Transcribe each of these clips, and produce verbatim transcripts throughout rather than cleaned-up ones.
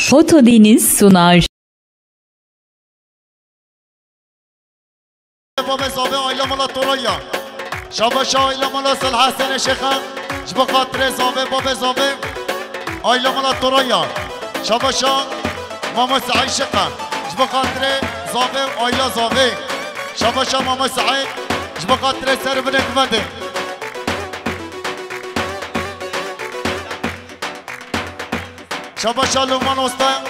Foto Deniz sunar. Babê Zavê, aile mala Toraya. Şabaşa aile mala Salih Hesenê Şêxe. Ji bo xatirê Zavê, babê Zavê, aile mala Toraya. Şabaşa Mama Saîd Şêxe. Ji bo xatirê Zavê, aile Zavê. Şabaşa Mama Saîd. Ji bo xatirê ser binê guvendê. Şabaşa Loman Osta.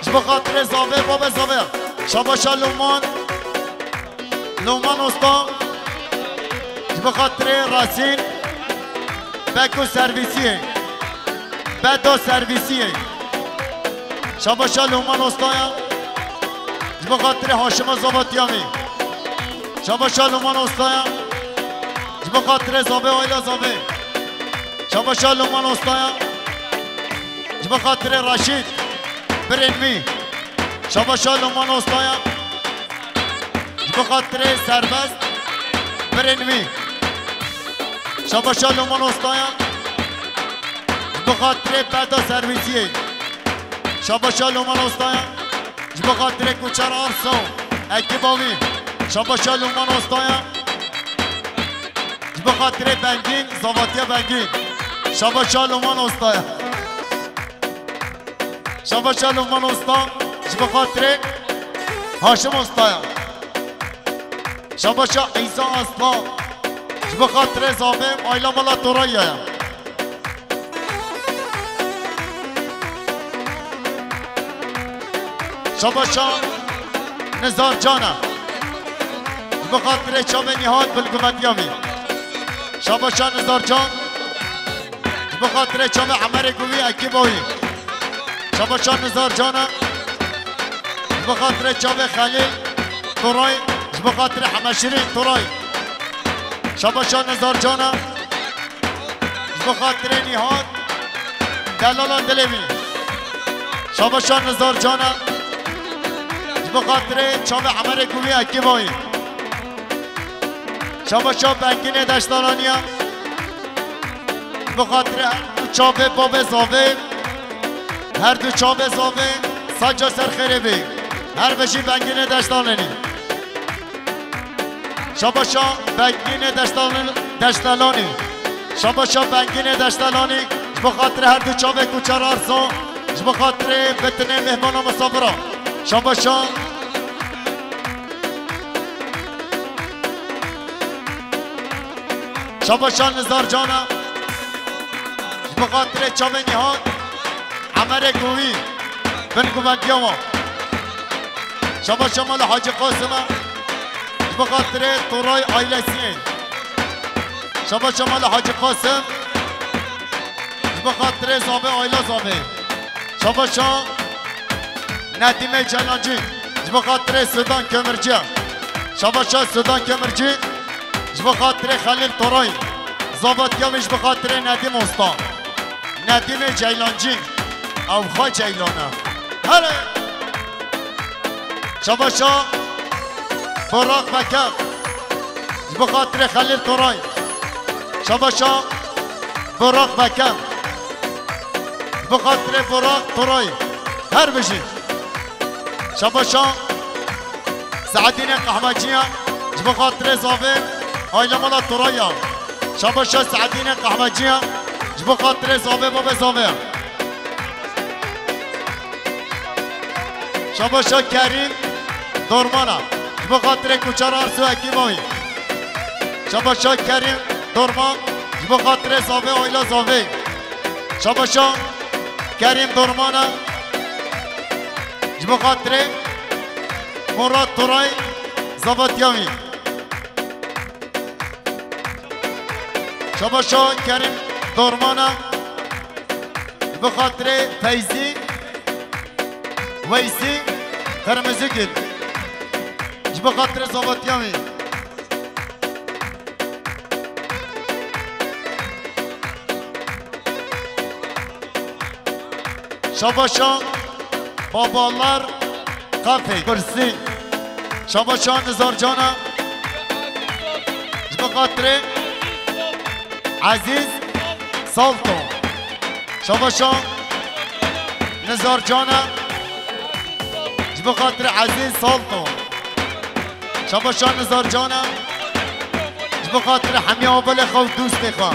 Ji bo xatirê Zavê, babê Zavê. Şabaşa Loman. Loman Osta. Ji bo xatirê Rasîn. Beko servîsiyê. Bedo servîsiyê. Şabaşa Loman Ostaya. Ji bo xatirê Haşima Zavatiyamî. Şabaşa Loman Ostaya. Ji bo xatirê Zavê, aila Zavê. Şabaşa Loman Ostaya. Ji bo xatirê Raşîd. Birên wî. Şabaşa Loman Ostaya. Ji bo xatirê Serbest. Birên wî. Şabaşa Loman Ostaya. Ji bo xatirê Beda servîsiyê. Şabaşa Loman Ostaya. Ji bo xatirê Kuçer Arso. Ekiba wî. Şabaşa Loman Ostaya. Ji bo xatirê Bengîn, Zavatiya Bengîn. Şabaşa Loman Ostaya. Şabaşa Loman Osta. Ji bo xatirê Haşim Ostaya. Şabaşa Îsa Aslan. Ji bo xatirê Zavê, aila mala Toraya ye. Şabaşa Nizar Can e. Ji bo xatirê çavê Nîhat, bilguvetiya wî. Şabaşa Nizar Can. Ji bo xatirê çavê Emerê Guvî, ekîba wî. Şabaşa Nizar Can e. Ji bo xatirê çavê Xelîl Toray. Ji bo xatirê Hemeşirîn Toray. Şabaşa Nizar Can e. Ji bo xatirê Nîhat, delala dilê wî. Şabaşa Nizar Can e. Ji bo xatirê çavê Emerê Guvî, ekîba wî. Şabaşa Bengînê Deştalanî ye. Ji bo xatirê her du çavê babê Zavê. Her du çavê Zavê, saca ser xêrê bê. Her bijî Bengînê Deştalanî. Şabaşa Bengînê Deştalan-, Deştelanî. Şabaşa Bengînê Deştelanî. Ji bo xatirê her du çavê Kuçer Arso. Ji bo xatirê bitinê mêhmana misafira. Şabaşa. Şabaşa Nizar Can e. Ji bo xatirê çavê Nîhat. Emerê Guvî. Bin guvendiya wan. Şabaşa mala Hacî Qasim e. Ji bo xatirê Toray ailesiyê. Şabaşa mala Hacî Qasim. Ji bo xatirê Zavê, aila Zavê. Şabaşa Nedîmê Ceylancî. Ji bo xatirê Sudan Kömürcî. Şabaşa Sudan Kömürcî. Ji bo xatirê Xelîl Toray. Zavatiya wî ji bo xatirê Nedîm Osta. Nedîmê Ceylancî. Ew xwe Ceylan e. Hele! Şabaşa Burak Beker. Ji bo xatirê Xelîl Toray. Şabaşa Burak Beker. Ji bo xatirê Burak Toray. Her bijî. Şabaşa Seedînê Qehweciya. Ji bo xatirê Zavê. Aile mala Toraya. Şabaşa Seedînê Qehweciya. Ji bo xatirê Zavê, babê Zavê. Şabaşa Kerîm Dormana. Ji bo xatirê Kuçer Arso, ekîba wî. Şabaşa Kerîm Dorman. Ji bo xatirê Zavê, aila Zavê. Şabaşa Kerîm Dormana. Ji bo xatirê Murat Toray, Zavatiya wî. Şabaşa Kerîm Dormana. Ji bo xatirê Feyzî, Weysî, Qirmizîgil. Ji bo xatirê Zavatiya wî. Şabaşa Babalar Kafe Kursî. Şabaşa Nizar Cana. Ji bo xatirê Ezîz Salto. Şabaşa Nizar Can e. Ji bo xatirê Ezîz Salto. Şabaşa Nizar Can e. Ji bo xatirê hemiya ovelê xwe û dostê xwe.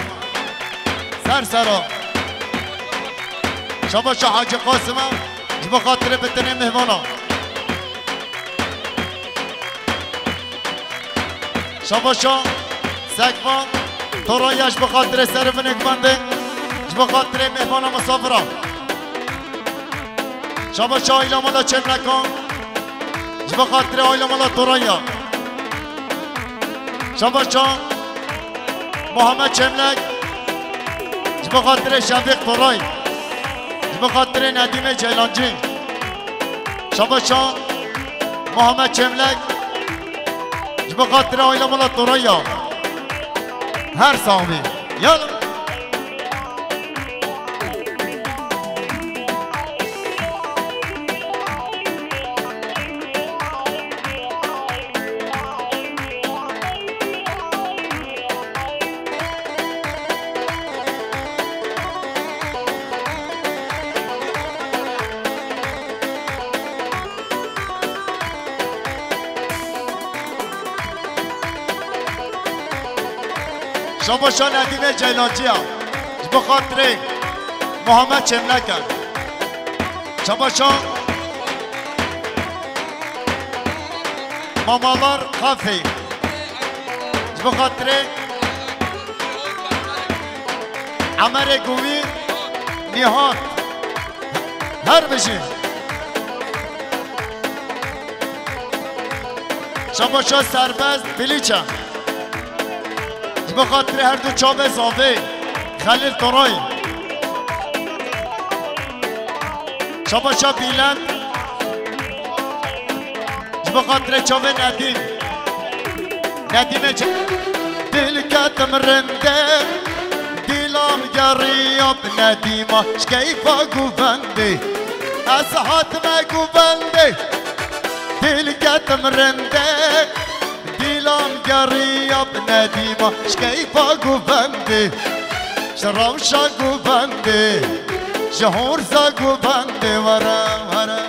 Ser sera. Şabaşa Hacî Qasim e. Ji bo xatirê bi tenê mêvana. Şabaşa Sekvan Toraya ji bo xatirê serê vinê guvendê, ji bo xatirê mêvana misafira. Şabaşa Aîla Mala Çemlekan, ji bo xatirê Aîla Mala Toraya. Şabaşa Muhammed Çemlek, ji bo xatirê Şefîq Toray, ji bo xatirê Nedîmê Ceylancî. Şabaşa Muhammed Çemlek, ji bo xatirê Aîla Mala Toraya. Her sax bî. Yallah. Şabaşa Nedîmê Ceylancî ya. Ji bo xatirê Muhammed Çemlek e. Şabaşa Mamalar Kafê. Ji bo xatirê Emerê Guvî Nîhat. Her bijî. Şabaşa Serbest Bilîçe. Ji bo xatirê her du çavê zavê Xelîl Toray. Şabaşa Bîlend. Ji bo xatirê çavê Nedîm. Nedîmê çi? Dil ketim rindê, dîlan geriya bi Nedîma ji keyfa guvendê. Ez hatime guvendê, dil ketim rindê, dîlan geriya bi Nedîma ji keyfa guvendê. Ji rewşa guvendê, ji horza guvendê were were.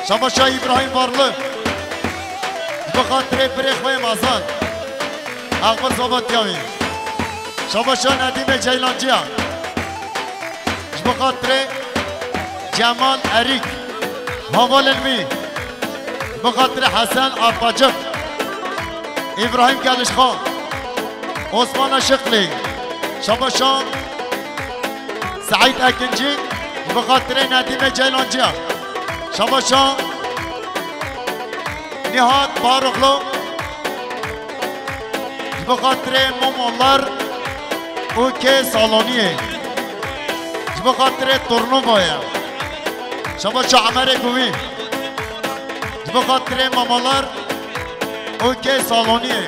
Şabaşa Îbrahîm Varlı. Ji bo xatirê birê xwe yê mezin. Aqil Zobatiya wî. Şabaşa Nedîmê Ceylanciya. Ji bo xatirê Cemal Erîk. Havalên wî. Ji bo xatirê Hesen Arpacik. Îbrahîm Gelişxan. Osman Aşiqlî. Şabaşa Seîd Ekincî, ji bo xatirê Nedîmê Ceylanciya. Şabaşa Nîhat Baruxlu, ji bo xatirê Momolar û Kê Saloniyê. Ji bo xatirê Turnuvayê. Şabaşa Emerê Guvî, ji bo xatirê Momolar û Kê Saloniyê.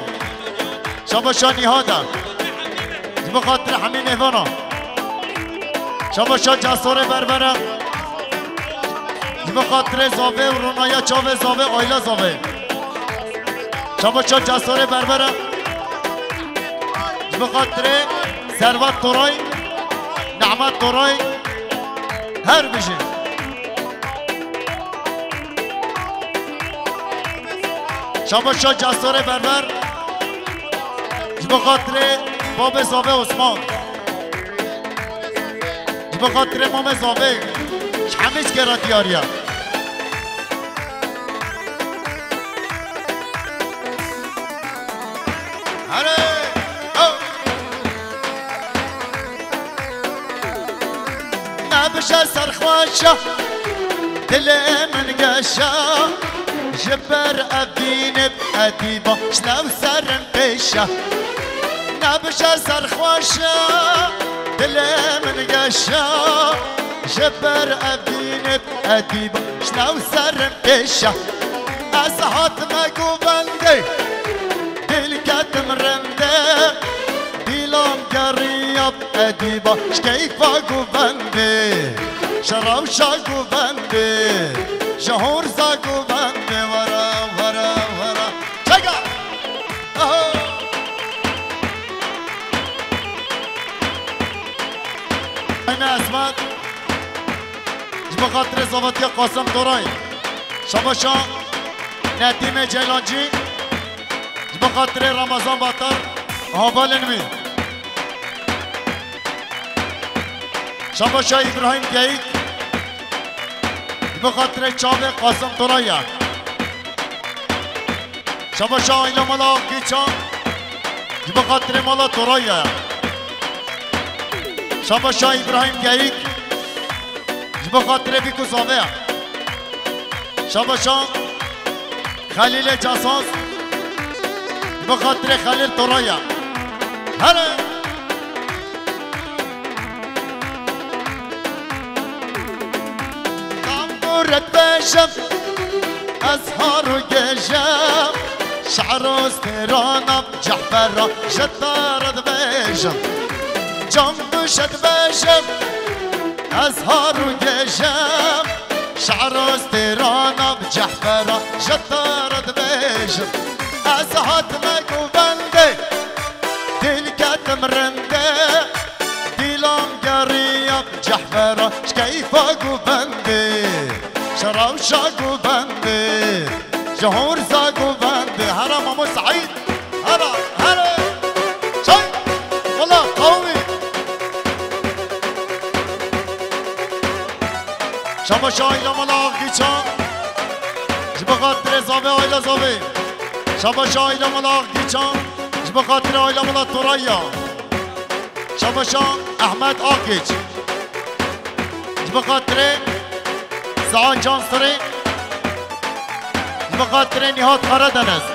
Şabaşa Nîhada. Ji bo xatirê hemî mêvana. Şabaşa Casorê Berbere. Ji bo xatirê zavê û ronaya çavê zavê, aîla zavê. Şabaşa Casorê Berbere. Ji bo xatirê Servat Toray, Nehmet Toray. Her bijî. Şabaşa Casorê Berber. Ji bo xatirê babê zavê Osman. Ji bo xatirê mamê zavê. Ji hemî ji gera diyariya. Here! Ho! Nebije serxweşa, dilê min geşa, ji ber ev dînê bi edîba, şlew serim pêşa. Nebije serxweşa, dilê min geşa, ji ber ev dînê bi edîba, şlew serim pêşa. Ez hatime govendê, dil ketim rindê, dîlan geriya bi edîba, ji keyfa govendê, ji rewşa govendê, ji horza govendê, were, were, were. Çeka! Xatirê zavetiya Qasim Toray. Şabaşa Nedîmê Ceylancî. Ji bo xatirê Ramazan Batar. Havalên wî. Şabaşa Îbrahîm Geyik. Ji bo xatirê çavê Qasim Toray ya. Şabaşa aîla mala Akgîçan. Ji bo xatirê mala Toraya. Şabaşa Îbrahîm Geyik. Ji bo xatirê Bîk û Zave ya. Şabaşa Xelîlê Casas. Ji bo xatirê Xelîl Toraya. Here! Tembûre dibêjim, ez har û gêjim, şe'r û stêrana Cehbera ji te re dibêjim. Cambûşe dibêjim, ez har û gêjim, şe'r û stêrana Cehbera ji te re dibêjim. Ez hatime govendê, dîl ketim rindê, dîlam geriya Cehbera ji keyfa govendê, ji rewşa govendê, ji horza govendê. Hera Mamo Seîd, hera, here. Çay, wela qewimî. Şabaşa aîla mala Akgîçan. Ji bo xatirê Zavê, aîla Zavê. Şabaşa aîla mala Akgîçan. Ji bo xatirê aîla mala Toraya. Şabaşa Ehmed Akgîç. Ji bo xatirê Saad Cansirê. Ji bo xatirê Nîhat Karadeniz.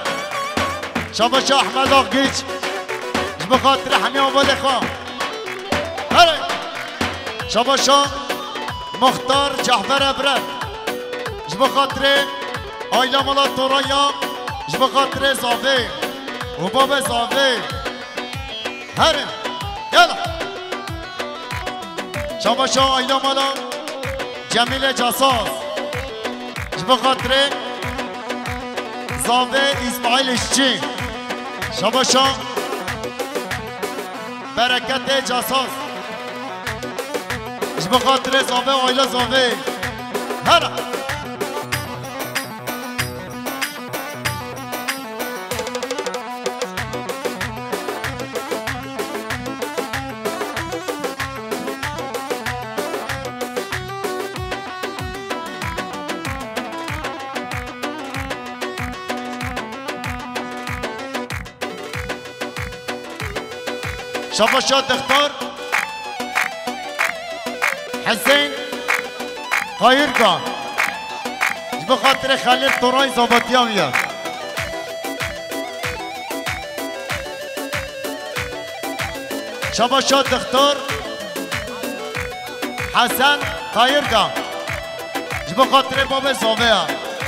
Şabaşa Ehmed Akgîç. Ji bo xatirê hemî hevalê xwe. Here! Şabaşa Muxtar Cehber Ebret. Ji bo xatirê aîla mala Toraya. Ji bo xatirê Zavê û babê Zavê. Herin. Yala. Şabaşa aîla mala Cemîlê Casas. Ji bo xatirê Zavê Îsmaîl Îşçî. Şabaşa Bereketê Casas. Ji bo xatirê Zavê, aîla Zavê. Hera. Şabaşa Dixtar Hesên Qayirga. Ji bo xatirê Xelîl Toray zabatiya wî ye. Şabaşa Dixtar Hesen Qayirga. Ji bo xatirê babê Zavê ya.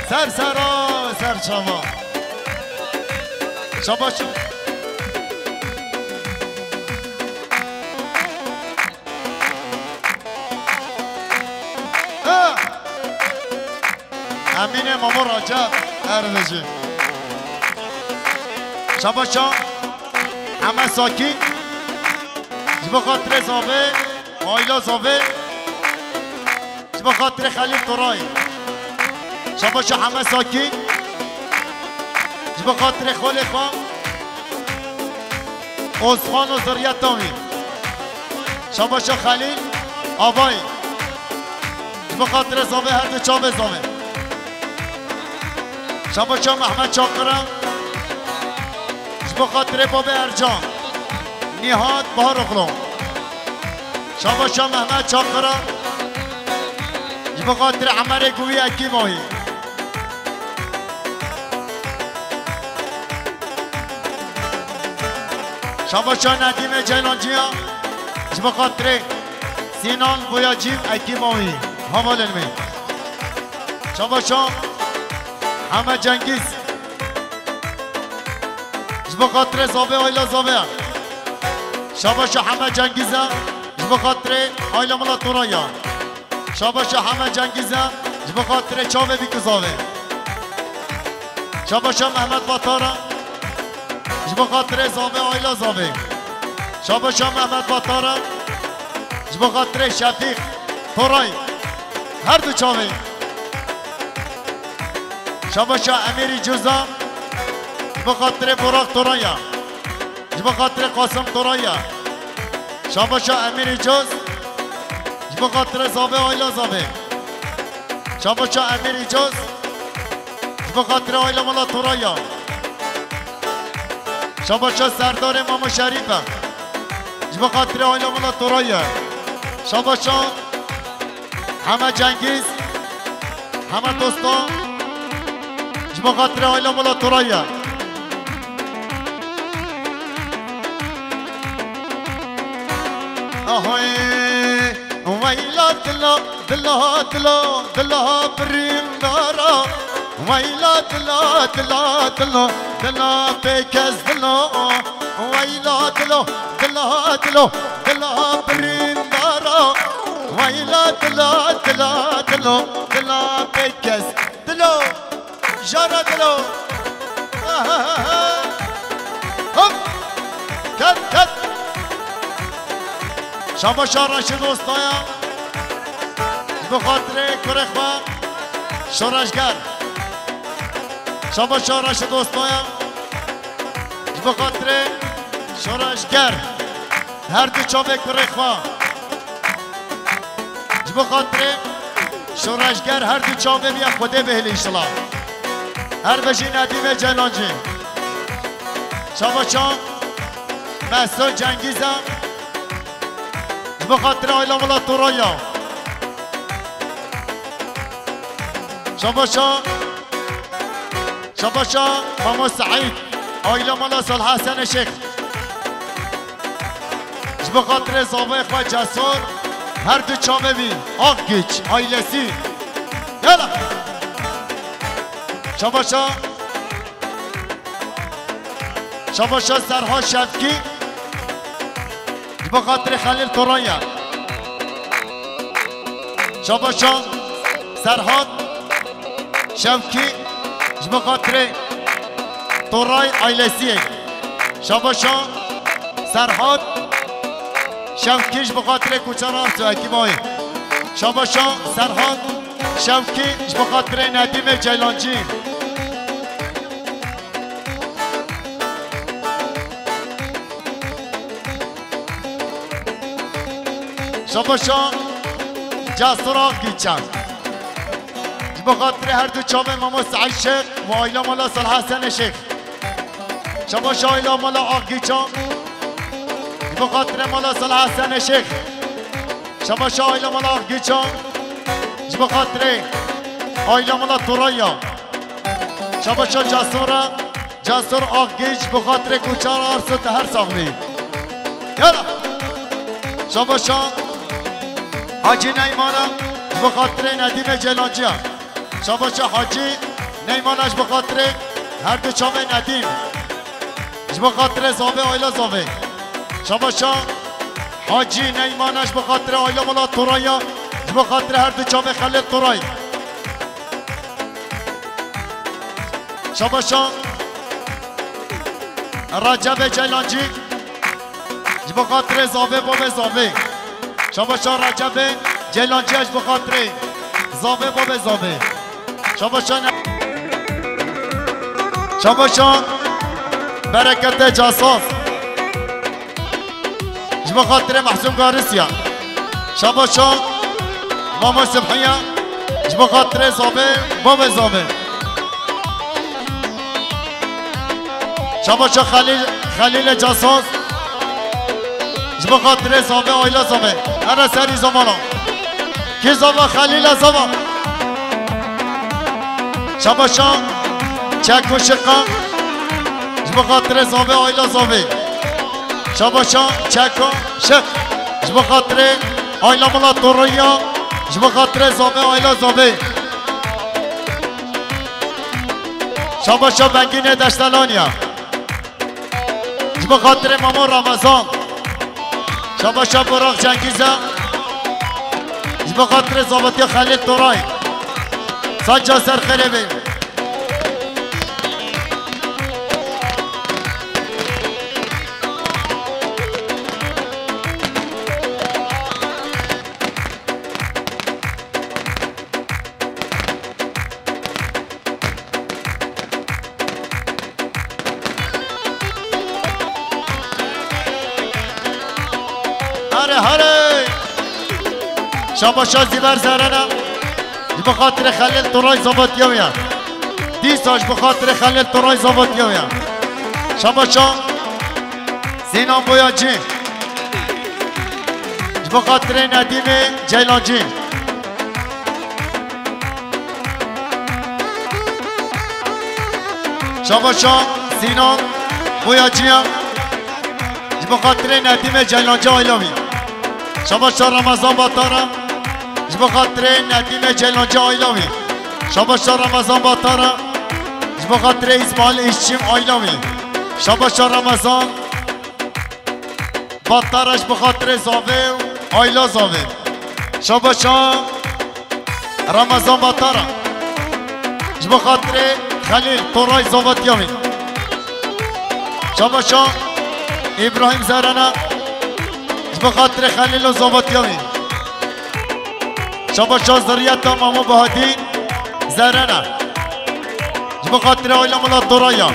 Ser sera, ser çava. Şabaş. Ha! Emînê Mamo Recep Ervejî. Şabaşa Heme Sakî. Ji bo xatirê Zavê, aîla Zavê. Ji bo xatirê Xelîl Toray. Şabaşa Heme Sakî. Ji bo xatirê xolê xwe. Osman û ziriyeta wî. Şabaşa Xelîl Avay. Ji bo xatirê Zavê, her du çavê Zavê. Şabaşa Mehmet Çakira. Ji bo xatirê babê Ercan. Nîhat Baharoğlu. Şabaşa Mehmet Çakira. Ji bo xatirê Emerê Guvî Ekî Vahî. Şabaşa Nedîmê Ceylanciya. Ji bo xatirê Sînan Boyacî Ekî Vahî. Hevalên me. Şabaşa Heme Cengîz. Ji bo xatirê Zavê, aîla Zavê. Şabaşa Heme Cengîz e. Ji bo xatirê aîla mala Toraya. Şabaşa Heme Cengîz e. Ji bo xatirê çavê Bîk û Zavê. Şabaşa Mehmet Batar e. Ji bo xatirê Zavê, aîla Zavê. Şabaşa Mehmet Batar e. Ji bo xatirê Şefîq Toray. Her du çavê. Şabaşa Emîrî Coz a. Ji bo xatirê Burak Toraya. Ji bo xatirê Qasim Toraya. Şabaşa Emîrî Coz. Ji bo xatirê Zavê Ayla Zavê. Şabaşa Emîrî Coz. Ji bo xatirê Ayla Mala Toraya. Şabaşa Serdarê Mamo Şerîf e. Ji bo xatirê Ayla Mala Toraya. Şabaşa Heme Cengiz, heme dostan, ji bo xatirê Ayla Mala Toraya. Ahoy, weyla dila, dila, dila, dila birîndara. Weyla dila, dila, dila, dila pêkez dila. Weyla dilo, dila, dilo, dila birîndara. Weyla dila, dila, dilo, dila pêkez dilo. Jara dilo. Hop. Ket, ket. Şabaşa Reşîd Ostaya. Ji bo xatirê kurê xwe Şoreşger. Şabaşa Reşîd Ostaya. Ji bo xatirê Şoreşger. Her du çavê kurê xwe. Ji bo xatirê Şoreşger her du çavê biya Xwedê bihêlî înşallah. Her bijî Nedîmê Ceylancî. Şabaşa Mesut Cengiz e. Ji bo xatirê Ayla Mala Toraya. Şabaşa, şabaşa Mamo Seîd, Ayla Mala Salih Hesen Şêx. Ji bo xatirê zavê xwe Cesur, her du çavê wî, Akgîç ailesî. Yala. Şabaşa Şabaşa Serhat Şevkî. Ji bo xatirê Xelîl Toraya. Şabaşa Serhat Şevkî. Ji bo xatirê Toray ailesiyê. Şabaşa Serhat Şevkî ji bo xatirê Kuçara Arso ekîbayê. Şabaşa Serhat Şevkî ji bo xatirê Nedîmê Ceylancî. Şabaşa Cesur Akgîçan. Ji bo xatirê her du çavê Mamo Seîd Şêx û aîla mala Salih Hesenê Şêx. Şabaşa aîla mala Akgîçan. Ji bo xatirê mala Salih Hesenê Şêx. Şabaşa aîla mala Akgîçan. Ji bo xatirê aîla mala Toraya. Şabaşa Cesur e. Cesur Akgîç, bi xatirê Kuçar Arso, tu her sax bî. Yala. Şabaşa Hacî Neyman e, ji bo xatirê Nedîmê Ceylancî ye. Şabaşa Hacî Neyman e, ji bo xatirê her du çavê Nedîm. Ji bo xatirê zavê, aîla zavê. Şabaşa Hacî Neyman e, ji bo xatirê aîla mala Toraya. Ji bo xatirê her du çavê Xelîl Toray. Şabaşa Recebê Ceylancî, ji bo xatirê zavê bavê zavê. Şabaşa Recebê Ceylancî, ji bo xatirê zavê bavê zavê. Şabaşa ne-, Şabaşa Bereketê Casas. Ji bo xatirê Mehsûn Garisya. Şabaşa Mamo Sibhiya. Ji bo xatirê zavê, bavê zavê. Şabaşa Xelîl, Xelîlê Casas. Ji bo xatirê zavê, aîla zavê. Here serî zavanan. Kî zava Xelîl e zava. Şabaşa Çeko Şiqa. Ji bo xatirê zavê, aîla zavê. Şabaşa Çeko Şiq. Ji bo xatirê aîla mala Toroya. Ji bo xatirê zavê, aîla zavê. Şabaşa Bengînê Deştelaniya. Ji bo xatirê Mamo Ramazan. Şabaşa Burak Cengiz e. Ji bo xatirê zavetiya Xelîl Toray. Saca ser xêrê bê. Herê! Şabaşa Zîber Zerena. Ji bo xatirê Xelîl Turay zavetiya wî ye. Dîsa ji bo xatirê Xelîl Turay zavetiya wî ye. Şabaşa Sînan Boyacî. Ji bo xatirê Nedîmê Ceylancî. Şabaşa Sînan Boyacî ye. Ji bo xatirê Nedîmê Ceylancî aîla wî. Şabaşa Ramazan Batara. Ji bo xatirê Nedîmê Ceylancî aîla wî. Şabaşa Ramazan Batara. Ji bo xatirê Îsmaîl Îşçî aîla wî. Şabaşa Ramazan Batara ji bo xatirê Zavê û aîla Zavê. Şabaşa Ramazan Batara. Ji bo xatirê Xelîl Toray zavetiya wî. Şabaşa Îbrahîm Zerena. Ji bo xatirê Xelîl û zavetiya wî. Şabaşa zerriyeta Mamo Bahadî Zerena. Ji bo xatirê aîla Mala Toraya.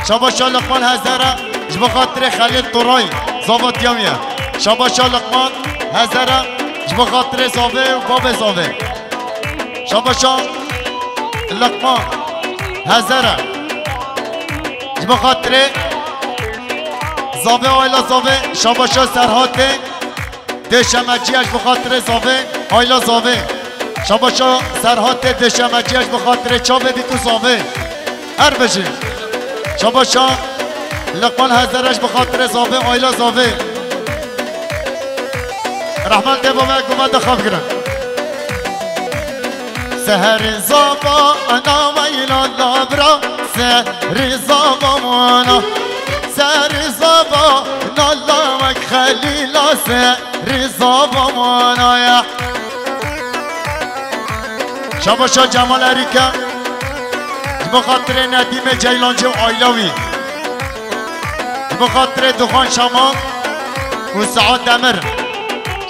Şabaşa Liqman Hezera. Ji bo xatirê Xelîl Toray zavetiya wî ye. Şabaşa Liqman Hezera. Ji bo xatirê Zavê û babê Zavê. Şabaşa Liqman Hezera. Ji bo xatirê Zavê, aîla Zavê. Şabaşa Serhatê Dêşemecî ye ji bo xatirê Zavê, aîla Zavê. Şabaşa Serhatê Dêşemecî ye ji bo xatirê çavê dît û Zavê. Her bijî. Şabaşa Liqman Hezere ji bo xatirê Zavê, aîla Zavê. Rehman dê bo me, ku me de xev girin. Seherê zava ana weyla labra, seherê zava wana. Seherê zava nala wek Xelîla, seherê zava wana ya. Şabaşa Cemal Erîke. Ji bo xatirê Nedîmê Ceylancî û aîla wî. Ji bo xatirê Duxan Şaman û Saad Demir.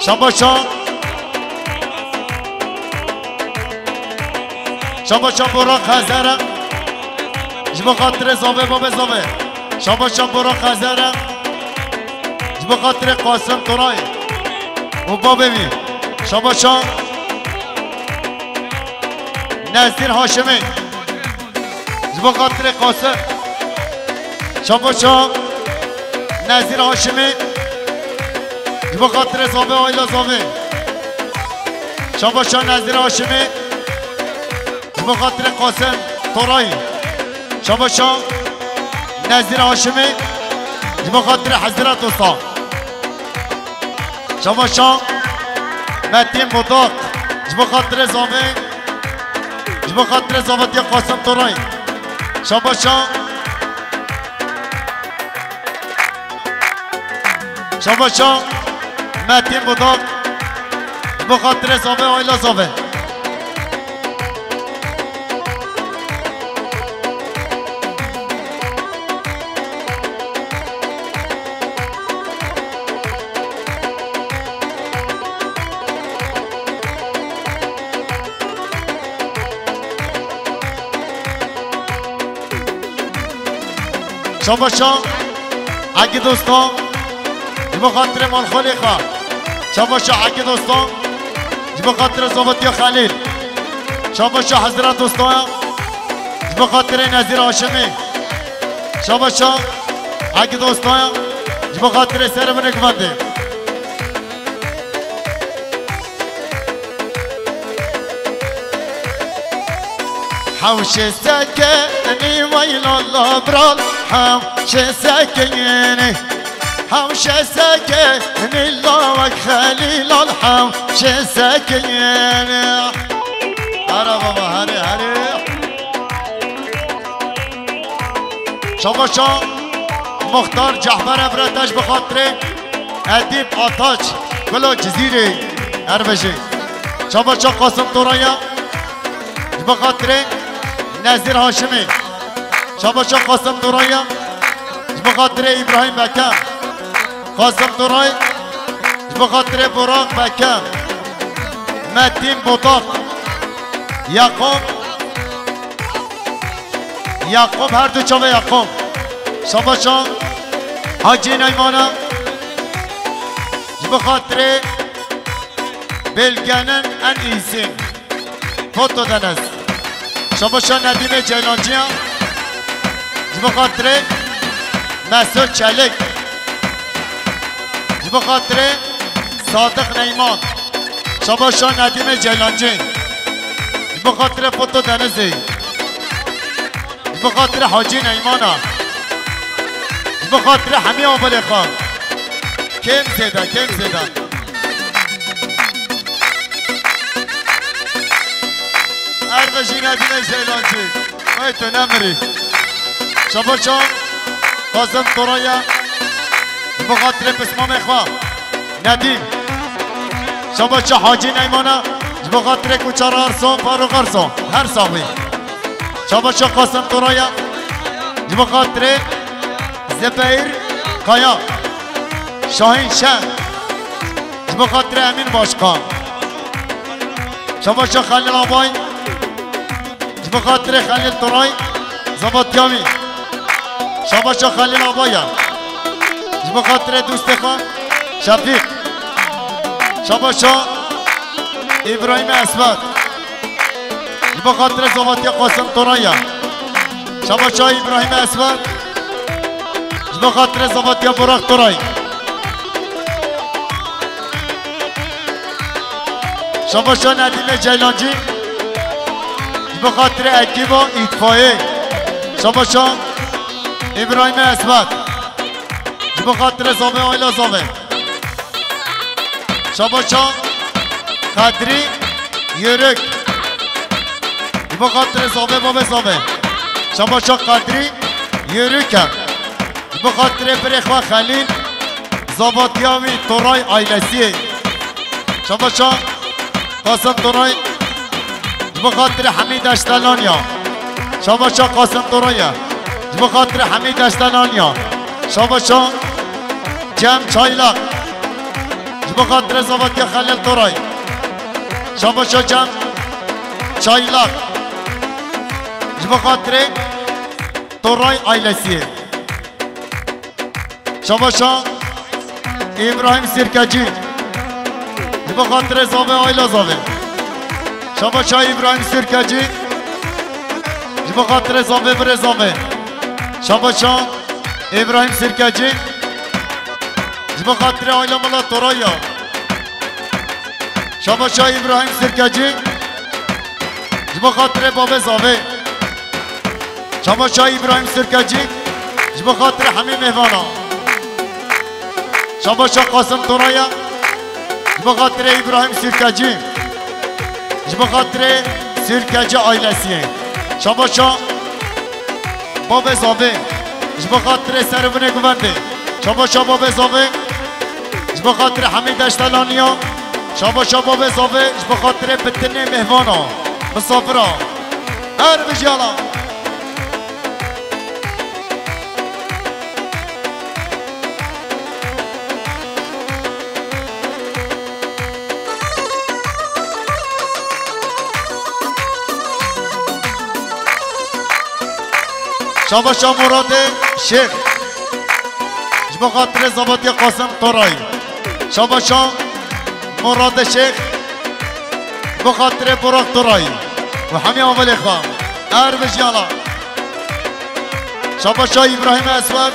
Şabaşa. Şabaşa Burak Hezere. Ji bo xatirê Zavê, babê Zavê. Şabaşa Burak Hezere. Ji bo xatirê Qasim Turay û babê wî. Şabaşa Nezîr Haşimî. Ji bo xatirê Qasim. Şabaşa Nezîr Haşimî. Ji bo xatirê Zavê, aîla Zavê. Şabaşa Nezîr Haşimî. Ji bo xatirê Qasim Toray. Şabaşa Nezîr Haşimî. Ji bo xatirê Hezret Usta. Şabaşa Metîn Budak. Ji bo xatirê Zavê. Ji bo xatirê zavetiya Qasim Toray. Şabaşa. Şabaşa Metîn Budak. Ji bo xatirê Zavê, aîla Zavê. Şabaşa Hegî Dostan. Ji bo xatirê Malxolê xwe. Şabaşa Hegî Dostan. Ji bo xatirê zavetiya Xelîl. Şabaşa Hezret Dostan. Ji bo xatirê Nezîr Haşimî. Şabaşa Hegî Dostan. Ji bo xatirê serê min ê guvendê. Hewşê sekinî weyla labral, hewşê sekinî. Hewşê sekinî lawek Xelîlal, hewşê sekinî. Here baba, here, here. Şabaşa Muxtar Cehber Evrete ji bo xatirê Edîb Ataç, Gula Cizîrê, her bijî. Şabaşa Qasim Toraya, ji bo xatirê Nezîr Haşimî. Şabaşa Qasim Toraya, ji bo xatirê Îbrahîm Bekem. Qasim Toray, ji bo xatirê Burak Bekem. Metîn Botak. Yaqub. Yaqub, her du çavê Yaqub. Şabaşa Hacî Neymana. Ji bo xatirê Belgenin en îsîn. Foto Deniz. Şabaşa Nedîmê Ceylanciya. Ji bo xatirê Mesut Çelik. Ji bo xatirê Sadiq Neyman. Şabaşa Nedîmê Ceylancî. Ji bo xatirê Foto Denizî. Ji bo xatirê Hacî Neymana. Ji bo xatirê hemî avilê xwe. Kêm zêde, kêm zêde. Erve jî Nedîmê Ceylancî. Wey tu nemirî. Şabaşa Qasim Toraya. Ji bo xatirê pismamê xwe. Nedîm. Şabaşa Hacî Neymana. Ji bo xatirê Kuçara Arso, Faruk Arso. Her saxî. Şabaşa Qasim Toraya. Ji bo xatirê Zebeyir Kaya. Şahin Şen. Ji bo xatirê Emîn Başkan. Şabaşa Xelîl Abay. Ji bo xatirê Xelîl Toray. Zavatiya wî. Şabaşa Xelîl Abay ya. Ji bo xatirê dostê xwe Şefîq. Şabaşa Îbrahîm Eswed. Ji bo xatirê zavatiya Qasim Toray ya. Şabaşa Îbrahîm Eswed. Ji bo xatirê zavatiya Burak Toray. Şabaşa Nedîmê Ceylancî. Ji bo xatirê ekîba îtfayê. Şabaşa Îbrahîm Eswed. Ji bo xatirê zavê, aîla zavê. Şabaşa Qedrî Yörük. Ji bo xatirê zavê, bavê zavê. Şabaşa Qedrî Yörük e. Ji bo xatirê birê xwe Xelîl, zavatiya wî Toray ailesiyê. Şabaşa Qasim Toray. Ji bo xatirê Hemî Deştelanî ya. Şabaşa Qasim Toray e. Ji bo xatirê Hemî Deştelanî ya. Şabaşa Cem Çaylak. Ji bo xatirê zavatiya Xelîl Toray. Şabaşa Cem Çaylak. Ji bo xatirê Toray ailesiyê. Şabaşa Îbrahîm Sirkecî. Ji bo xatirê zavê, aîla zavê. Şabaşa Îbrahîm Sirkecî. Ji bo xatirê zavê, birê zavê. Şabaşa Îbrahîm Sirkecî. Ji bo xatirê aîla mala Toraya. Şabaşa Îbrahîm Sirkecî. Ji bo xatirê bavê zavê. Şabaşa Îbrahîm Sirkecî. Ji bo xatirê hemî mêvana. Şabaşa Qasim Toraya. Ji bo xatirê Îbrahîm Sirkecî. Ji bo xatirê Sirkecî ailesiyê. Şabaşa Bavê Zavê, ji bo xatirê serûvinê guvendê. Şabaşa Bavê Zavê, ji bo xatirê Hemî Deştelaniya. Şabaşa Bavê Zavê, ji bo xatirê bitinê mêvana. Misafira. Her bijiyana. Şabaşa Muradê Şêx. Ji bo xatirê Zavatiya Qasim Toray. Şabaşa Muradê Şêx. Ji bo xatirê Burak Toray. Û hemî avilê xwe. Her bijiyana. Şabaşa Îbrahîm Eswed.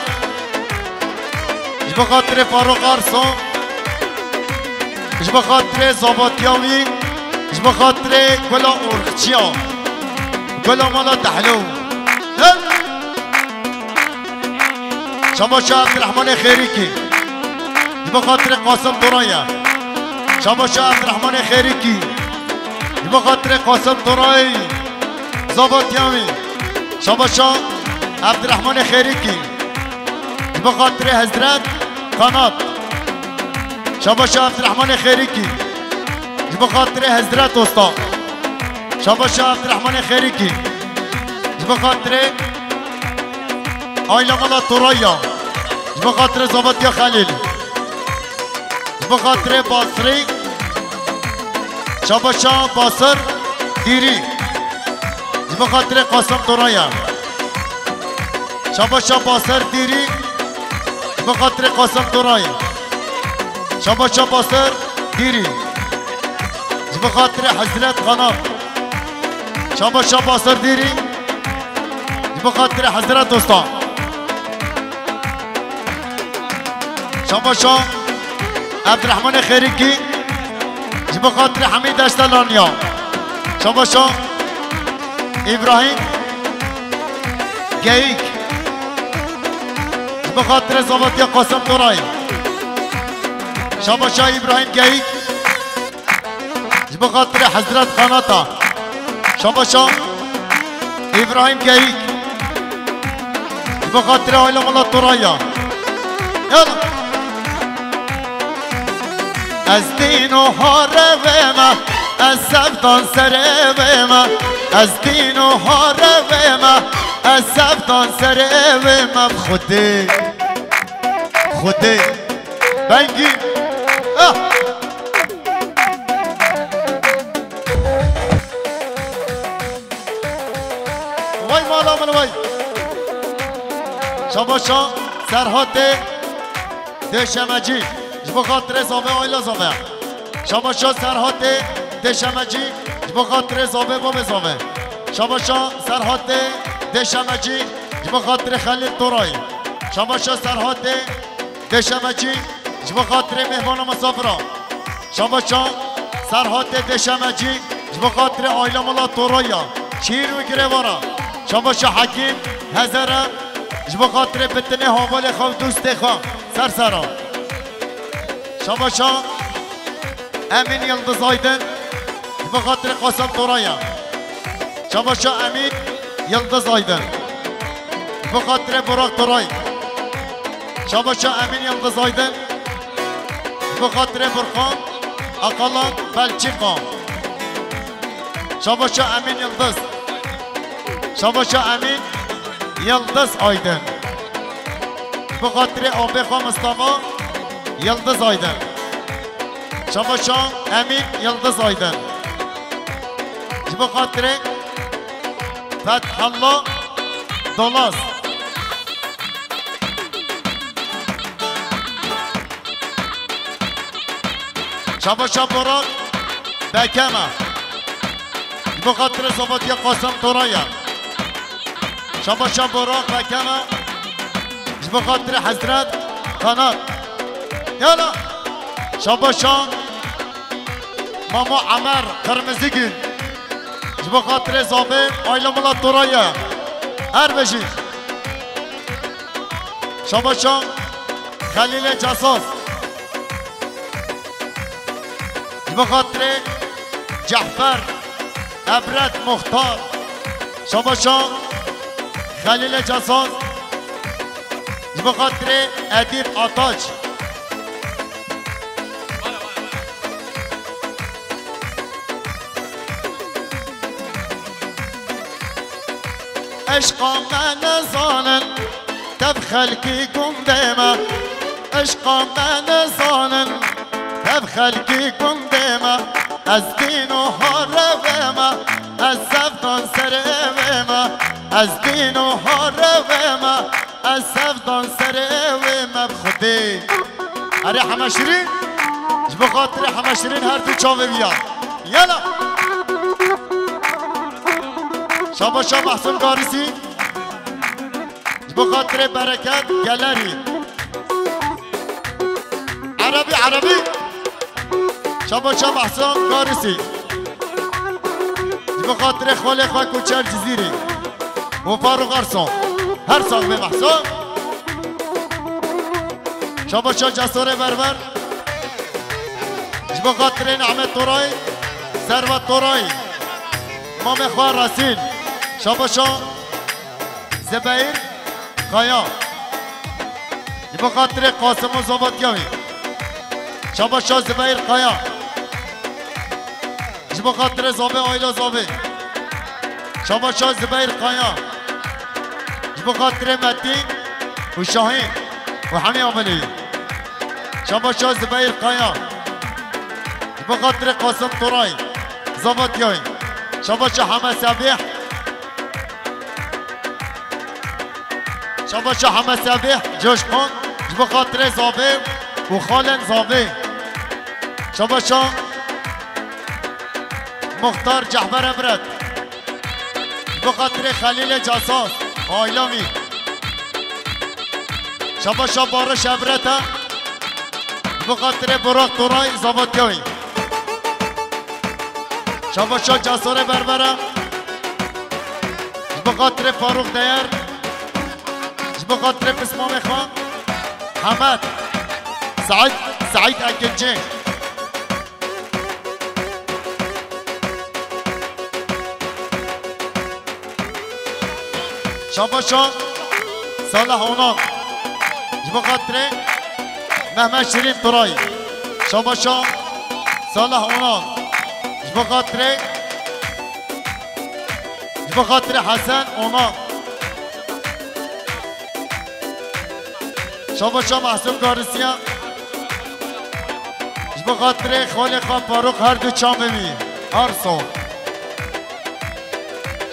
Ji bo xatirê Farûq Arso. Ji bo xatirê Zavatiya wî. Ji bo xatirê Gula Urxçiya. Gula mala Tehlo. Her. Şabaşa Evdirehmanê Xêrîkî. Ji bo xatirê Qasim Toray e. Şabaşa Evdirehmanê Xêrîkî. Ji bo xatirê Qasim Toray. Zavatiya wî. Şabaşa Evdirehmanê Xêrîkî. Ji bo xatirê Hezret Kanat. Şabaşa Evdirehmanê Xêrîkî. Ji bo xatirê Hezret Osta. Şabaşa Evdirehmanê Xêrîkî. Ji bo xatirê Ayla mala Toraya. Ji bo xatirê Zavatiya Xelîl. Ji bo xatirê Basrî. Şabaşa Basir Dîrî. Ji bo xatirê Qasim Toraya. Şabaşa Basir Dîrî. Ji bo xatirê Qasim Toraya. Şabaşa Basir Dîrî. Ji bo xatirê Hezret Qanat. Şabaşa Basir Dîrî. Ji bo xatirê Hezret Dosta. Şabaşa Ebdirehmanê Xêrikî. Ji bo xatirê hemî deşta Lanya. Şabaşa Îbrahîm Geyik. Ji bo xatirê zavetiya Qasim Toray. Şabaşa Îbrahîm Geyik. Ji bo xatirê Hezret Qanata. Şabaşa Îbrahîm Geyik. Ji bo xatirê aile mala Toraya. Yala. Ez dîn û harevê me, ez sevdan serê wê me. Ez dîn û harevê me, ez sevdan serê wê me. Xwedê, Xwedê. Bengî. Ah! Vay mala min vay. Şabaşa Serhatê Dêşemecî. Ji bo xatirê zavê aile zavê. Şabaşa Serhatê Dêşemecî. Ji bo xatirê zavê bavê zavê. Şabaşa Serhatê Dêşemecî. Ji bo xatirê Xelîl Toray. Şabaşa Serhatê Dêşemecî. Ji bo xatirê mêhmana misafira. Şabaşa Serhatê Dêşemecî. Ji bo xatirê aile mala Toraya. Çîr û girêvara. Şabaşa Hekîm Hezere. Ji bo xatirê bitinê havalê xwe û dostê xwe. Ser sera. Şabaşa Emîn Yildiz Aydin. Ji bo xatirê Qasem Toraya. Şabaşa Emîn Yildiz Aydin. Ji bo xatirê Burak Toray. Şabaşa Emîn Yildiz Aydin. Ji bo xatirê Burkan Akalan Belçîka. Şabaşa Emîn Yildiz. Şabaşa Emîn Yildiz Aydin. Ji bo xatirê avê xwe Mistefa Yildiz Aydin. Şabaşa Emîn Yildiz Aydin. Ji bo xatirê Fethullah Dolaz. Şabaşa Borak Bekeme. Ji bo xatirê zavetiya Qasem Toraya. Şabaşa Borak Bekeme. Ji bo xatirê Hezret Kanat. Yala. Şabaşa Mama Emer Qirmizigil. Ji bo xatirê zavê aile mala Toraya. Her bijî. Şabaşa Xelîlê Cesas. Ji bo xatirê Cehfer Ebret Muxtar. Şabaşa Xelîlê Cesas. Ji bo xatirê Edîb Ataç. Eşqa me nezanin, tev xelkî gundê me. Eşqa me nezanin, tev xelkî gundê me. Ez dîn û harevê me, ez sevdan serê wê me. Ez dîn û harevê me, ez sevdan serê wê me bi Xwedê. Erê Heme Şirîn, ji bo xatirê Heme Şirîn her du çavê viya. Yala. Şabaşa Mahsun Garisî. Ji bo xatirê Bereket Gelerî. Erebî, Erebî. Şabaşa Mahsun Garisî. Ji bo xatirê xwelê xwe Koçer Cizîrî. Û Farûq Ersan. Her sax be Mahsun. Şabaşa Cesorê Berber. Ji bo xatirê Nehmet Toray, Servet Toray, mamê xwe Resîn. Şabaşa Zibeyr Kaya. Ji bo xatirê Qasim û zavetiya wî. Şabaşa Zibeyr Kaya. Ji bo xatirê zavê aîla zavê. Şabaşa Zibeyr Kaya. Ji bo xatirê Metîn û Şahîn û hemî amelê wî. Şabaşa Zibeyr Kaya. Ji bo xatirê Qasim Toray. Zavetiya wî. Şabaşa Heme Sebîh. Şabaşa Heme Sebîh, Coşkun, ji bo xatirê zavê û xalên zavê. Şabaşa Muxtar Cehber Ebret. Ji bo xatirê Xelîlê Casas, aîla wî. Şabaşa Bariş Ebret e. Ji bo xatirê Burak Turay, zavatiya wî. Şabaşa Casorê Berbera. Ji bo xatirê Farûq Deyer. Ji bo xatirê pismamê xwe Hemed Seîd, Seîd Ekinci. Şabaşa Salih Onan. Ji bo xatirê Mehmet Şirîn Turay. Şabaşa Salih Onan. Ji bo xatirê, ji bo xatirê Hesen Onan. Şabaşa Mahsûm Garisiya. Ji bo xatirê xalê xwe Farûq her du çavê wî. Arso.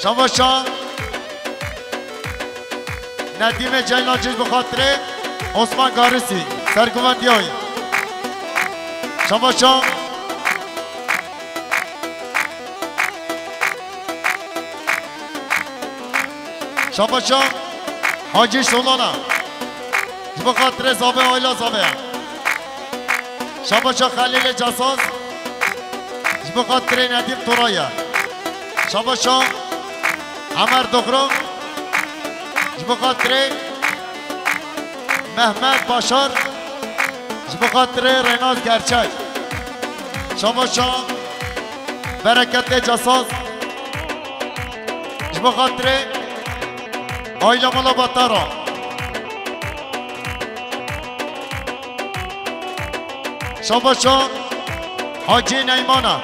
Şabaşa Nedîmê Ceylancî ji bo xatirê Osman Garisî. Serguvendiya wî. Şabaşa Şabaşa Hacî Şolana. Ji bo xatirê zavê, aîla zavê. Şabaşa Xelîlê Casas. Ji bo xatirê Nedîm Toraye. Şabaşa Emer Doxro. Ji bo xatirê Mehmet Başar. Ji bo xatirê Rênaz Gerçek. Şabaşa Bereketê Casas. Ji bo xatirê aîla mala Batara. Şabaşa Hacî Neymana.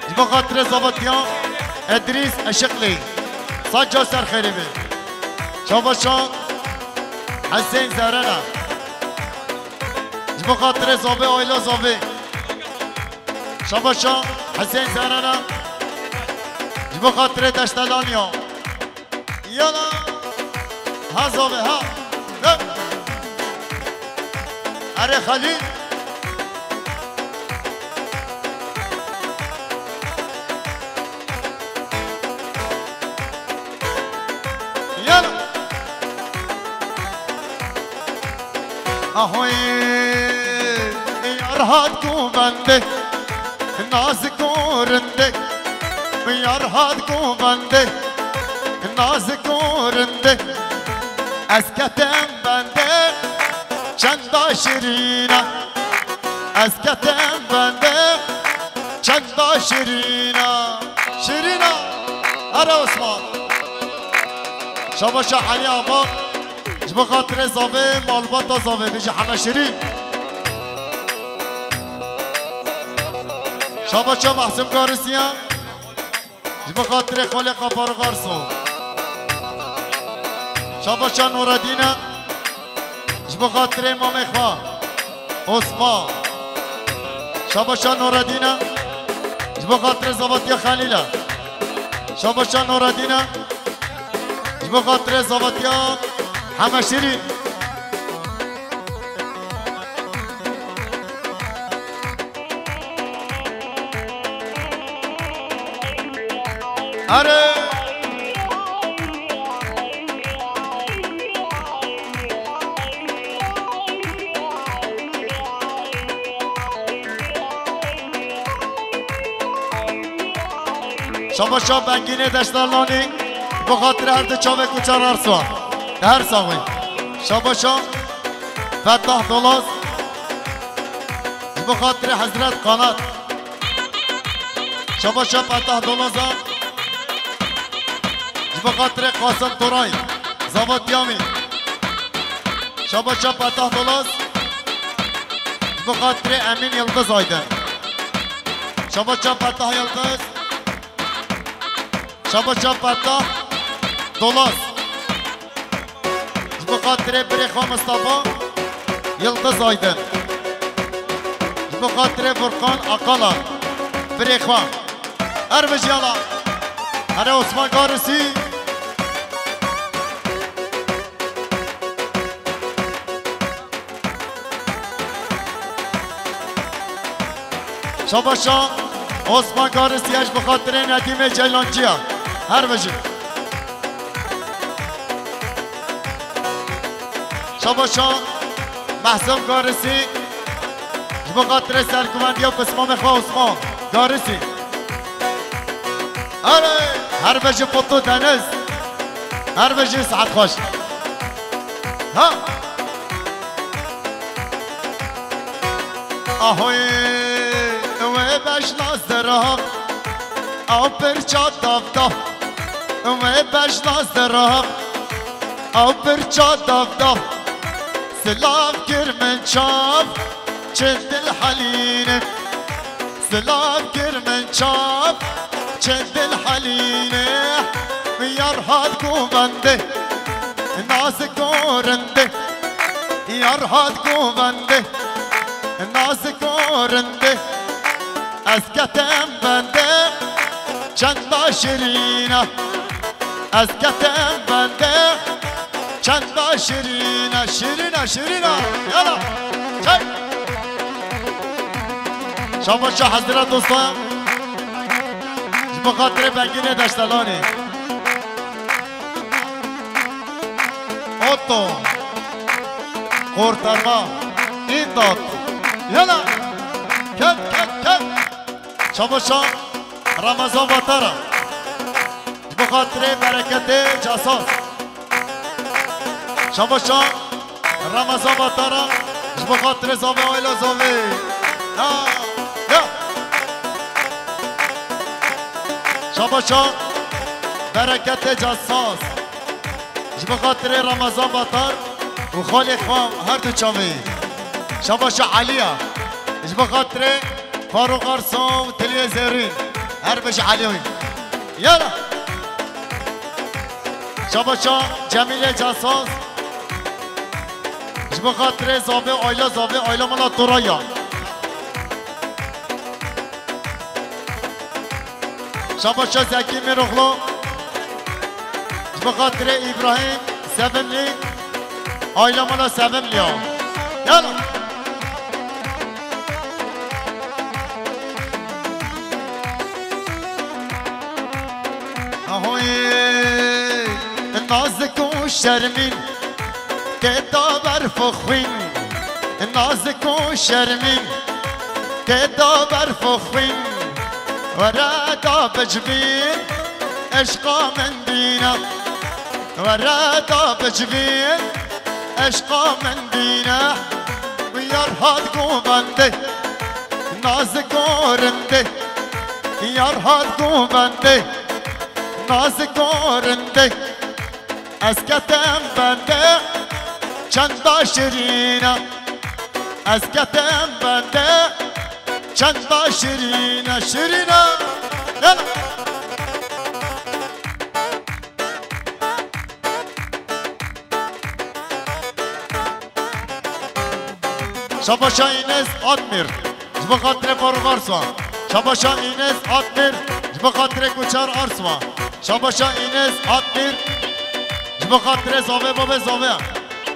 Ji bo xatirê zavatiya Edrîs Eşiqlî. Saca ser xêrê be. Şabaşa Hesên Zerena. Ji bo xatirê zavê, aîla zavê. Şabaşa Hesên Zerena. Ji bo xatirê Deştelaniya. Yala. Ha zavê, ha. He. Erê Xelîl. Yala. Ahoy, yar hat ku bende, nazik û rinde. Yar hat ku bende, nazik û rinde. Ez ketim bende, çenda şirîna. Ez ketim bende, çenda şirîna. Şirîna. Erê Osman. Şabaşa Elî Ama. Ji bo xatirê zavê, malbata zavê, bêje heme şirîn. Şabaşa Mahsûm Garisiya. Ji bo xatirê xalê Qapar Garso. Şabaşa Nuredîne. Ji bo xatirê mamê xwe Osman. Şabaşa Nuredîne. Ji bo xatirê zavatiya Xelîle. Şabaşa Nuredîne. Ji bo xatirê zavetiya heme şirîn. Erê! Şabaşa Bengînê Deştalanî, bi xatir her du çavek û çar arsa. Her saxî. Şabaşa Fetah Dolaz, ji bo xatirê Hezret Qanat. Şabaşa Fetah Dolaza, ji bo xatirê Qasim Toray, zavatiya wî. Şabaşa Fetah Dolaz, ji bo xatirê Emîn Yildiz Aydin. Şabaşa Fetah Yildiz. Şabaşa Fetah Dolaz. Ji bo xatirê birê xwe Mistefa Yildiz Aydin. Ji bo xatirê Furkan Akala. Birê xwe. Her bijî yala. Erê Osman Garisî. Şabaşa Osman Garisî ji bi xatirê Nedîmê Ceylanciya. Her bijî. Şabaşa Mehsûm Garisî ji bi xatirê serguvendiya pismamê xwe Osman Garisî. Erê, her bijî Qutu Deniz. Her bijî, saet xweş. Ha. Ahoyê, wê bejna zirab, ew pirça dav dav. Wê bejna zirab, ew pirça dav dav. Silav kir min çav, çi dil helîne. Silav kir min çav, çi dil helîne. Yar hat govendê, nazik û rindê. Yar hat govendê, nazik û rindê. Ez ketim bendê, çenda şirîne. Ez ketim bendê, çenda şirîne, şirîne, şirîne. Yala, çek. Şabaşa Hezret Usta. Ji bo xatirê Bengînê Deştelanê. Oto. Kurtarma. İmdat. Yala. Ket, ket, ket. Şabaşa Ramazan Batara. Ji bo xatirê bereketê Casas. Şabaşa Ramazan Batara. Ji bo xatirê zavê, aîla zavê. Ya, ya. Şabaşa bereketê Casas. Ji bo xatirê Ramazan Batar û xalê xwe her du çavê. Şabaşa Eliya. Ji bo xatirê Farûq Arso û Tiliyê Zêrîn. Her bijî Eliya wî. Yala. Şabaşa Cemîlê Casas. Ji bo xatirê zavê, aîla zavê, aîla mala Toraya. Şabaşa Zekî Mîroxlo. Ji bo xatirê Îbrahîm Sevimlî, aîla mala Sevimlî ya. Yala. Ahoyê, nazik û şermîn. Tê da berf û xwîn, nazik û şermîn, tê da berf û xwîn. Were da bicivîn, eşqa min bîne. Were da bicivîn, eşqa min bîne. Yar hat govendê, nazik û rindê. Yar hat govendê, nazik û rindê. Ez ketim bendê, çenda şirîne. Ez ketim bendê, çenda şirîne, şirîne. Yala. Şabaşa Înes Atmîr. Ji bo xatirê Farûq Arslan. Şabaşa Înes Atmîr. Ji bo xatirê Guçar Arslan. Şabaşa Înes Atmîr. Ji bo xatirê zavê babê zavê.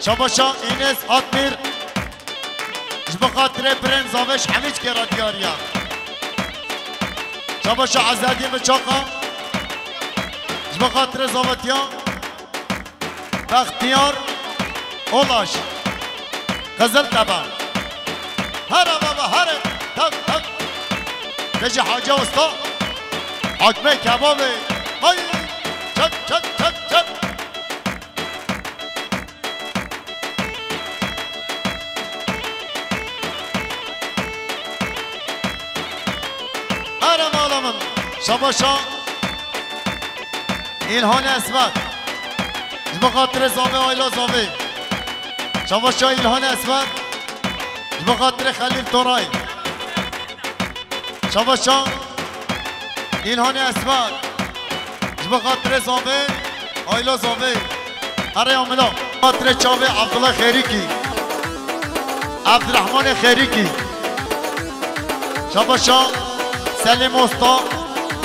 Şabaşa Înes Atmîr. Ji bo xatirê birên zavê ji hemî çikê re diyar e. Şabaşa Ezedîn Biçaqa. Ji bo xatirê zavetiya. Bextiyar Olaş. Qiziltepe. Here baba, here. Tev, tev. Te jî Hacî Usta. Hakmê kebabê. Ay. Çek, çek, çek, çek. Here mala min. Şabaşa. Îlhan Esmer. Ji bo xatirê zavê, aîla zavê. Şabaşa Îlhan Esmer. Ji bo xatirê Xelîl Toray. Şabaşa Îlhan Esmer. Ji bo xatirê zavê, aîla zavê. Here ya mila. Xatirê çavê Abdullah Xêrîkî. Abdurrahmanê Xêrîkî. Şabaşa Selim Usta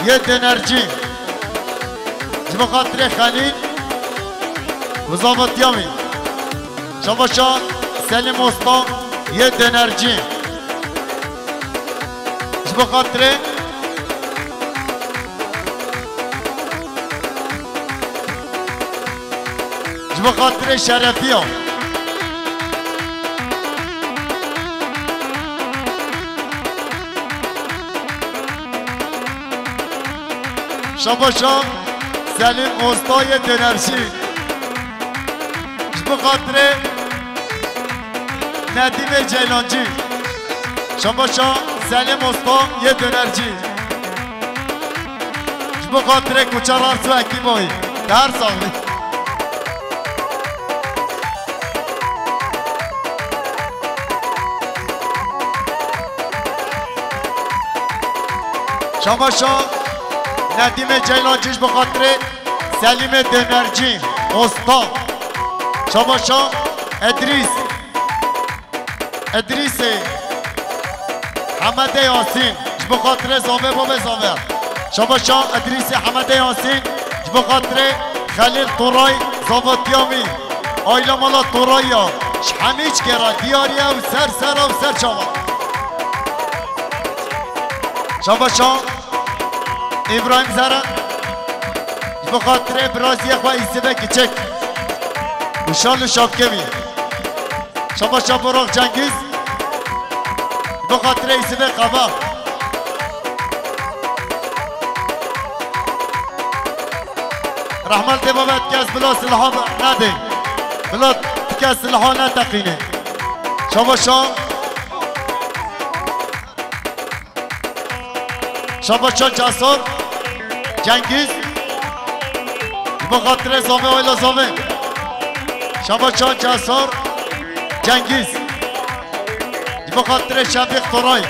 yê dönerci. Ji bo xatirê Xelîl û zavetiya wî. Şabaşa Selim Usta yê dönerci. Ji bo xatirê, ji bo xatirê şerefiya. Şabaşa Selîm Osta yê dönercî. Ji bo xatirê Nedîmê Ceylancî. Şabaşa Selîm Osta yê dönercî. Ji bo xatirê Koçer Arso Ekîboyî. Te her sax bî. Şabaşa Nedîmê Ceylancî ji bo xatirê Selîmê Dönercî, Osta. Şabaşa Edrîs. Edrîsê Hemedê Yasîn, ji bo xatirê zavê babê zavê. Şabaşa Edrîsê Hemedê Yasîn, ji bo xatirê Xelîl Toray, zavatiya wî. Aîla mala Toray ya, ji hemî çikê re diyar e û ser ser e û ser çava. Şabaşa Îbrahîm Zeren, ji bo xatirê biraziyê xwe Îsivê kiçik û şal û şapkê wî. Şabaşa Burak Cengiz, ji bo xatirê Îsivê qaba. Rehmet dê babet kes bila silha nedê. Bila kes silha neteqînê. Şabaşa Şabaşa Casor Cengiz. Ji bo xatirê zavê, aîla zavê. Şabaşa Casor Cengiz. Ji bo xatirê Şefîq Toray.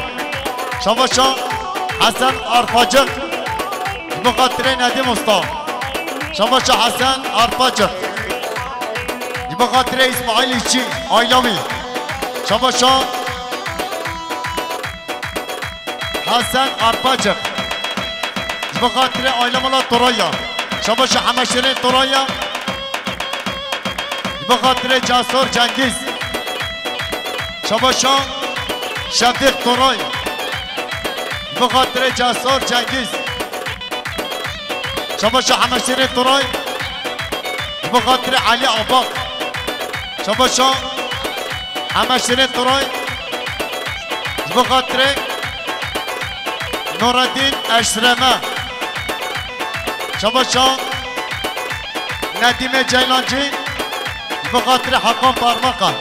Şabaşa Hesen Arpacik. Ji bo xatirê Nedîm Usta. Şabaşa Hesen Arpacik. Ji bo xatirê Îsmaîl Îşçî, aîla wî. Şabaşa Hesen Arpacik. Ji bo xatirê aîla mala Toraya. Şabaşa Hemeşêrê Toraya. Ji bo xatirê Casor Cengiz. Şabaşa Şefîq Toray. Ji bo xatirê Casor Cengiz. Şabaşa Hemeşêrê Toray. Ji bo xatirê Elî Abak. Şabaşa Hemeşêrê Toray. Ji bo xatirê Nureddin Eşreme. Şabaşa Nedîmê Ceylancî. Ji bo xatirê Hakan Parmaka.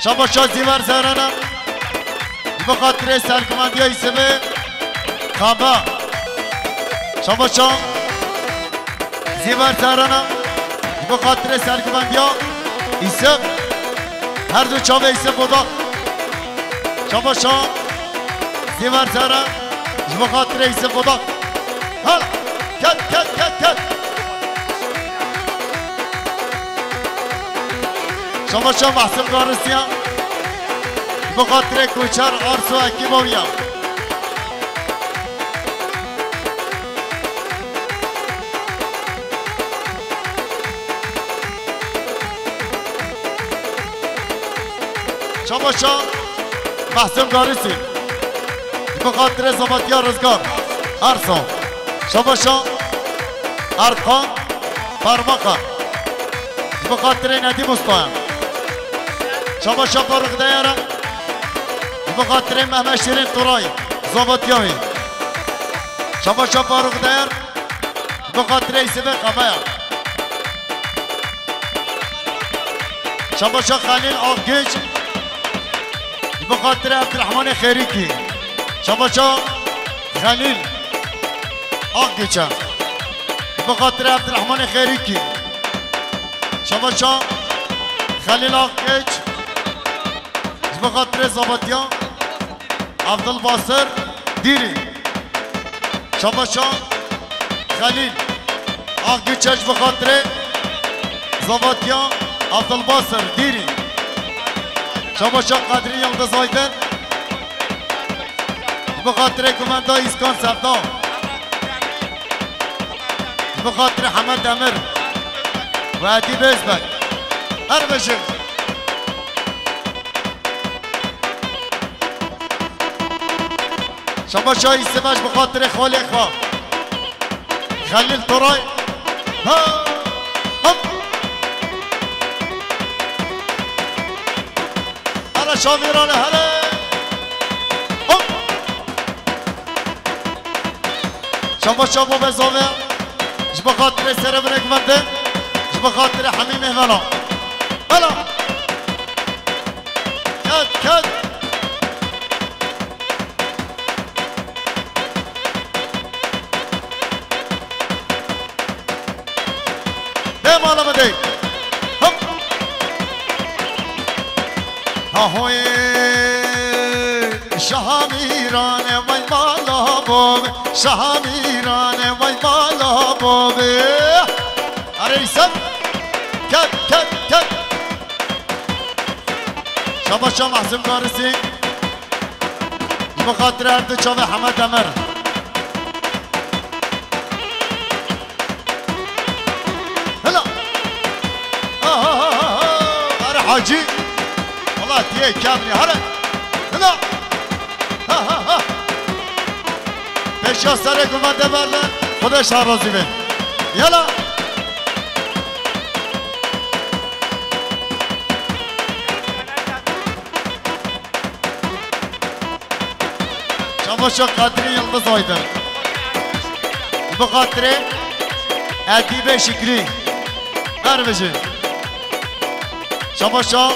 Şabaşa Zîver Zerana. Ji bo xatirê serguvendiya Îsivê Xaba. Şabaşa Zîver Zerana. Ji bo xatirê serguvendiya Îsiv. Her du çavê Îsiv boda. Şabaşa Zîver Zeren. Ji bo xatirê Îsiv boda. Hala. Ket, ket, ket, ket. Şabaşa Mahsûm Garisiya. Ji bo xatirê Koçer Arso ekîba wî ya. Şabaşa Mahsûm Garisî. Ji bo xatirê Zavatiya Rizgar. Arso. Şabaşa Erkan Parmaka. Ji bo xatirê Nedîm Ustaya. Şabaşa Faruk Deyara. Ji bo xatirê Mehmet Şirin Turay. Zavatiya wî. Şabaşa Faruk Deyar. Ji bo xatirê Îsivê Xabaya. Şabaşa Xelîl Akgüç. Ji bo xatirê Abdurrahmanê Xêrîkî. Şabaşa Xelîl Akgüç e. Ji bo xatirê Abdurrahmanê Xêrîkî. Şabaşa Xelîl Akgüç. Ji bo xatirê Zavatiya Abdulbasir Dîrî. Şabaşa Xelîl Akgüç e ji bo xatirê Zavatiya Abdulbasir Dîrî. Şabaşa Kadrî Yildiz Aydin. Ji bo xatirê gumenda Îskan Sevda. Ji bo xatirê Hemed Demir. Ve Edîb Özbek. Her bijin. Temaşa Îsem ji bi xatirê xalê xwe. Xelîl Toray. Ha! Hop! Hele Şamîranê hele! Hop! Şaba şabo ve zave. Ji bi xatirê serê binêk mendin. Ji bi xatirê hemî mêvana. Hele! Ket, ket! Dê mala min dê. Hop. Ha hoy. Şaha Mîranê vay mala bobê. Şaha Mîranê vay mala bobê. Erê Îsem. Ket, ket, ket. Şaba şa Mahsûm Garisî. Ji bo xatirê her du çavê Hemed Emir. Hela. Ha, ha, ha, ha, ha. Erê Hacî. Wala tiyê kevnî. Here. Hela. Ha, ha, ha. Pêşiya serê guven de berde. Xwedê şa razî be. Yela. Şabaşa Kadrî Yıldız Aydın. Bi xatirê Edîbe Şikrî. Her bijî. Şabaşa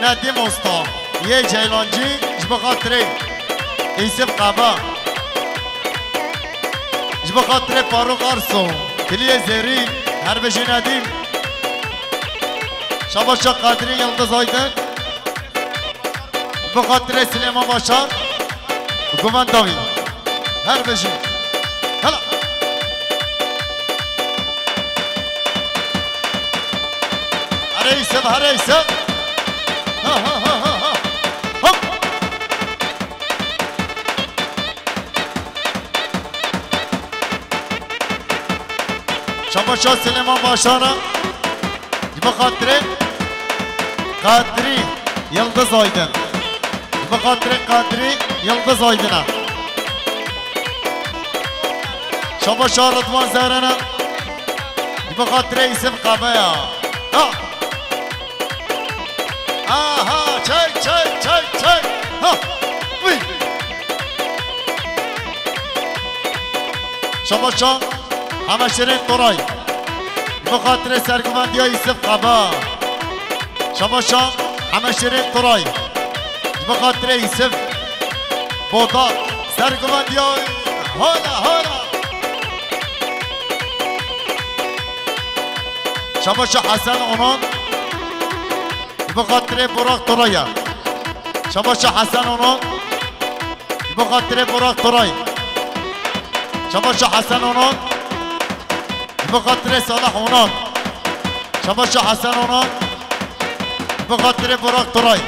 Nedîm Usta. Yê Ceylancî ji bi xatirê Îsif Qaba. Ji bi xatirê Faruk Arso. Kiliyê Zêrî. Her bijî Nedîm. Şabaşa Kadrî Yıldız Aydın. Bi xatirê Silêman Başar û Guven Dawî. Her bijî. Hela. Erê Îsem, erê Îsem. Ha, ha, ha, ha, ha. Hop. Şabaşa Silêman Başar e. Ji bo xatirê Kadrî Yıldız Aydın. Ji bo xatirê Kadrî Yıldız Aydın e. Şabaşa Rıdvan Zeren e. Ji bo xatirê Îsif Qebe ya. Ha! Aha, çek, çek, çek, çek. Ha! Uy! Şabaşa Hemeşirên Toray. Ji bo xatirê serguvendiya Îsif Qaba. Şabaşa Hemeşirên Toray. Ji bo xatirê Îsif Boda. Serguvendiya hala, hala. Şabaşa Hesen Onan. Ji bo xatirê Burak Toraya. Şabaşa Hesen Onan. Ji bo xatirê Burak Toray. Şabaşa Hesen Onan. Ji bo xatirê Salah Onan. Şabaşa Hesen Onan. Ji bo xatirê Burak Toray.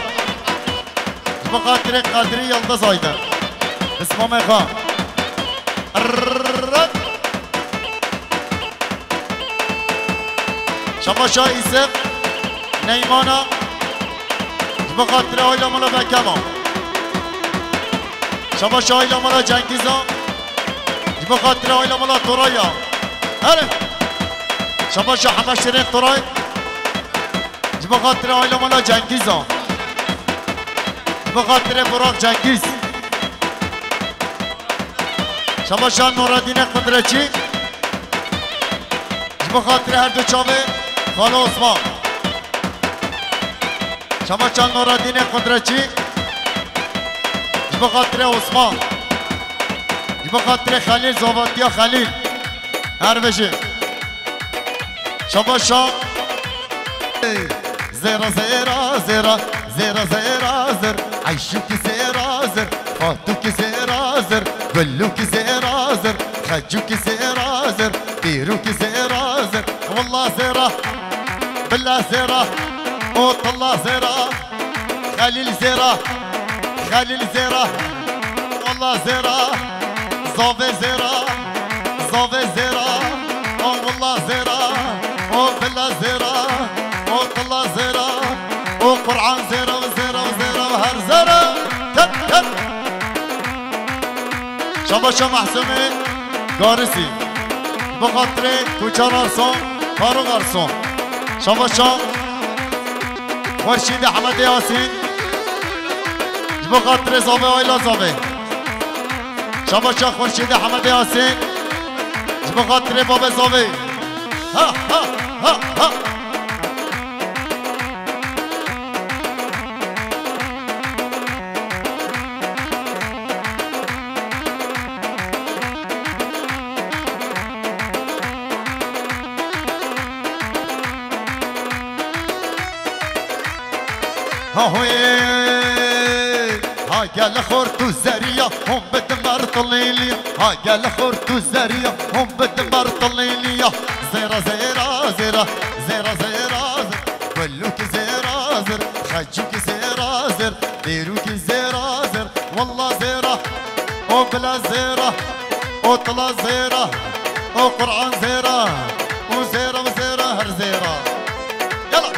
Ji bo xatirê Kadrî Yıldız Aydın. Bismamê xwe. Rrrr. Şabaşa Îsef Neymana. Ji bo xatirê Ayla Mala Bekema. Şabaşa Ayla Mala Cengîza. Ji bo xatirê Ayla Mala Toraya. Here. Şabaşa Hemeşirên Toray. Ji bo xatirê Ayla Mala Cengîza. Ji bo xatirê Burak Cengiz. Şabaşa Nureddînê Qudretçî. Ji bo xatirê her du çavê Xalo Osman. Şabaşa Nureddînê Qudretçî. Ji bo xatirê Osman. Ji bo xatirê Xelîl, Zovatiya Xelîl. Her bijî. Şabaşa. Zêra, zêra, zêra, zêra, zêra, zêr. Eyşûkî zêra, zêr. Fatûkî zêra, zêr. Gulûkî zêra, zêr. Xecûkî zêra, zêr. Pîrûkî zêra, zêr. Walla zêra. Bila zêra. O tilla zêra. Xelîl zêra. Xelîl zêra. Walla zêra. Zave zêra. Zave zêra. O walla zêra. O bila zêra. O tilla zêra. O Qur'an zêra, zêra, zêra, her zêra. Ket, ket. Şabaşa Mahsumê Garisî. Ji bo xatirê Kuçar Arson, Faruk Arson. Şabaşa Xurşîdê Hemedê Yasîn. Ji bo xatirê Zavê Ayla Zavê. Şabaşa Xurşîdê Hemedê Yasîn. Ji bo xatirê Babê Zavê. Ha, ha, ha, ha. Ha hoyê, ha gel xort û zeriya, hûn bidin mertilîliya. Ha gel xort û zeriya, hûn bidin mertilîliya. Zêra, zêra, zêra, zêra, zêra, zêra. Gulûkî zêra zêr, xecûkî zêra zêr, dêrûkî zêra zêr. Walla zêra, o bila zêra, o tila zêra, o Qur'an zêra, û zêra, û zêra, her zêra. Yala.